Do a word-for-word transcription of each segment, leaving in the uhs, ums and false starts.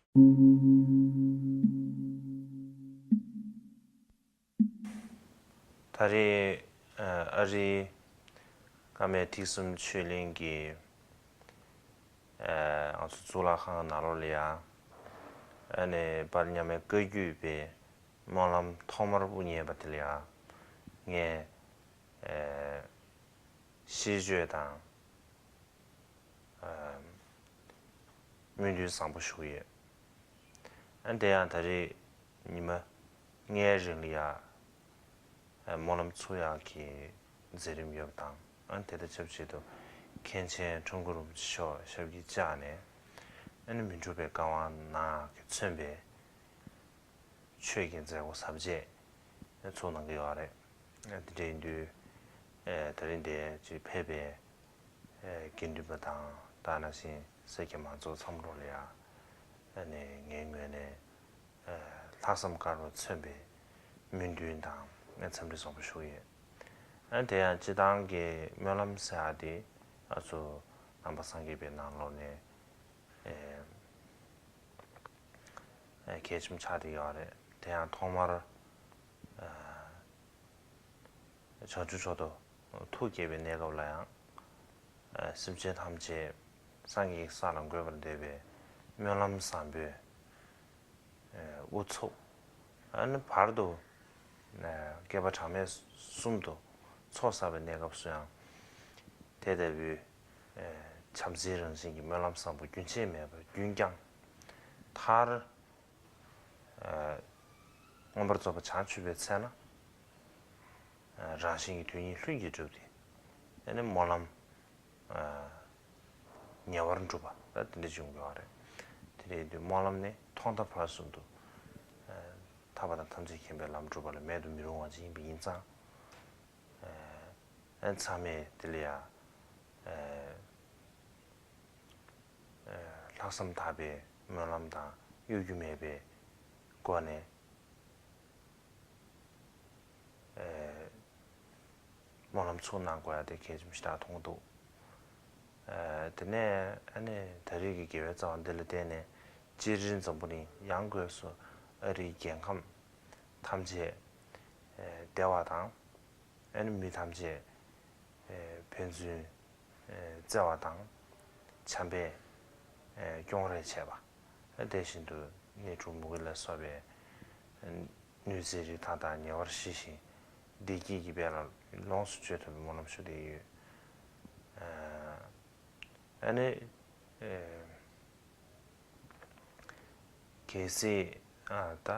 ད་རེས་ཨ་རིའི་བཀའ་མའི་ཐེག་གསུམ་ཆོས་གླིང་གི་ཨ་ང་ཚོ་གཙུག་ལག་ཁང་ནང་ལོགས་ལ་ཡ་ཨ་ནི་དཔལ་མཉམ་མེད་བཀའ་བརྒྱུད་པའི་སྨོན་ལམ་ཐོག་མར་དབུ་བརྙེས་པ་དེ་ལ་ཡ་ངས་ཨ་ཤིས་བརྗོད་དང་། སྨོན་འདུན་བཟང་པོ་ཞུ་གི་ཡོད། ཨ་དེ་ཡང་ད་རེས་ཉི་མ་ལྔའི་རིང་ལ་ཡ་སྨོན་ལམ་ཚུགས་ཡག་གི་མཛད་རིམ་ཡོད་པ་དང་། ཨ་དེ་དང་ཆབས་ཅིག་ཏུ་མཁན་ཆེན་འཁྲུངས་སྐར་རིན་པོ་ཆེ་མཆོག་ཞབས་ཀྱིས་བཅགས་ནས་ཨ་ནི་མི་འཁྲུགས་པའི་བཀའ་དབང་ནང་གི་མཚོན་པའི་ཆོས་ཀྱི་མཛད་སྒོ་གཟབ་རྒྱས་ཚུགས་གནང་གི་ཡོད་རེད། དེ་འདྲ་ཡིན་དུས་ད་རིང་འདིར་ཅིག་ཕེབས་པའི་དགེ་འདུན་པ་དང་ད་ནང་བཞིན་སེར་སྐྱ་མང་ཚོགས་མཚམས་རོགས་ལ་ཡང་ངའི་ངོས་ནས་ལྷག་བསམ་དཀར་པོ་མཚོན་པའི་སྨོན་འདུན་དང་འཚམས་འདྲི་བཟང་པོ་ཞུ་ཡོད། དེ་ཡང་སྤྱི་བཏང་གི་སྨོན་ལམ་ཟེར་ཡག་དེ་ང་ཚོ་ནང་པ་སངས་རྒྱས་པའི་ནང་ལོགས་ནས་གལ་ཆེན་ཆགས་བསྡད་ཡོད་རེད། དེ་ཡང་ཐོག་མར་བྱང་ཆུབ་མཆོག་ཏུ་ཐུགས་བསྐྱེད་པའི་གནས་སྐབས་ལ་ཡང་སེམས་ཅན་ཐམས་ཅད་སངས་རྒྱས་ཀྱི་ས་ལ་འགོད་པར་འདོད་པའི་སྨོན་ལམ་བཟང་པོའི་དབུ་ཚུགས། ཨ་ནི་བར་དུ་བསྐལ་པ་གྲངས་མེད་གསུམ་དུ་ཚོགས་བསགས་པའི་གནས་སྐབས་སུ་ཡང་དེ་ལྟ་བུའི་བྱམས་བརྩེའི་རང་བཞིན་གྱི་སྨོན་ལམ་བཟང་པོ་རྒྱུན་ཆད་མེད་པར་རྒྱུན་བསྐྱངས། མཐར་མངོན་པར་རྫོགས་པ་བྱང་ཆུབ་པའི་ཚལ་ན་རང་གཞན་གྱི་དོན་གཉིས་ལྷུན་གྱིས་གྲུབ་སྟེ། དེ་ནི་སྨོན་ལམ་ཉེ་བར་འགྲུབ་པ་ད་དེ་འདྲ་བྱུང་དགོས་པ་རེད། དེ་འདྲ་ཡིན་དུས་སྨོན་ལམ་ནི་ཐོག་མཐའ་བར་གསུམ་དུ་ཐར་པ་དང་ཐམས་ཅད་མཁྱེན་པའི་ལམ་སྒྲུབ་པ་ལས་མེད་དུ་མི་རུང་བ་ཅིག་ཡིན་པ་ཡིན་ཙང་། ཚང་མས་དེ་ལ་ཡང་ལྷག་བསམ་དག་པའི་སྨོན་ལམ་དང་གཡོ་སྒྱུ་མེད་པའི་སྒོ་ནས་སྨོན་ལམ་ཚུགས་གནང་དགོས་ཡ་དེ་གལ་ཆེན་པོ་ཞེ་དྲག་མཐོང་གི་འདུག་དེ་ནས་ཨ་ནི་ད་རེས་ཀྱི་དགེ་བའི་རྩ་བ་འདི་ལ་བརྟེན་ནས་སྤྱིར་འཛམ་བུ་གླིང་ཡང་སྒོས་སུ་ཨ་རིའི་རྒྱལ་ཁམས་ཐམས་ཅད་བདེ་བ་དང་། ཨ་ནི་མི་ཐམས་ཅད་ཕན་ཚུན་བརྩེ་བ་དང་བྱམས་པས་སྐྱོང་རེས་བྱས་པ། དེ་བཞིན་དུ་ནད་འཁྲུག་མུ་གེ་ལ་སོགས་པའི་གནོད་འཚེའི་རིགས་མཐའ་དག་ཉེ་བར་ཞི་ཞིང་བདེ་སྐྱིད་ཀྱི་དཔལ་ལ་ལོངས་སུ་སྤྱོད་ཐུབ་པའི་སྨོན་ལམ་ཞུ་བསྡད་ཡོད། ཨ་ནི། གལ་སྲིད་ད་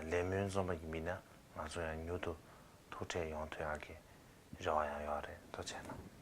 ལས་སྨོན་འཛོམས་པ་ཡིན་ན་ང་ཚོ་ཡང་མྱུར་དུ་ཐུག་འཕྲད་ཡོང་ཐུབ་ཡག་གི་རེ་བ་ཡང་ཡོད་རེད། ཐུགས་རྗེ་གནང་།